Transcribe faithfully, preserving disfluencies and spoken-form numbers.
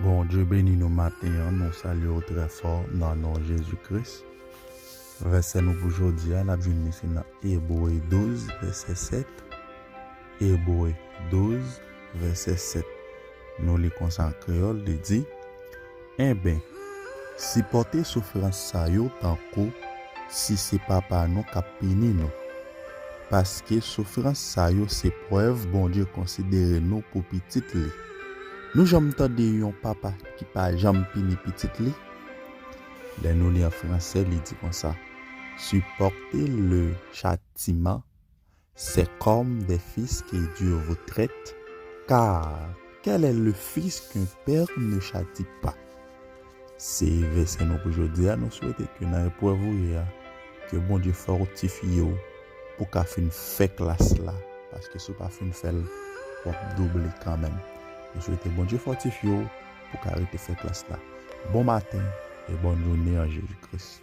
Bondye beni nou maten an, nou salye w trè fò nan non Jezi Kris. Vèsè nou pou jodi a, n ap jwenn li se nan Ebre douz, vèsè sèt. Ebre douz, vèsè sèt. Nou li konsa an kreyòl, li di, Enben, sipòte soufrans sa yo tankou si se papa nou k ap pini nou. Paske soufrans sa yo se prèv Bondye konsidere nou pou pitit li. Nou janm tande yon papa ki pa janm pini pitit li? Lè nou li an fransè, li di konsa, Supportez le châtiment, c'est comme des fils que Dieu vous traite, car quel est le fils qu'un père ne châtie pas? Se vèsè nou pou jodi a, nou swete ke nan eprèv ou ye a, ke Bondye fòtifye w pou ka fin fè klas la, paske si w pa fin fè l, w ap double kanmenm. Nou swete Bondye fòtifye w pou ka rete fè klas la. Bon maten e bòn jounen an Jezi Kris.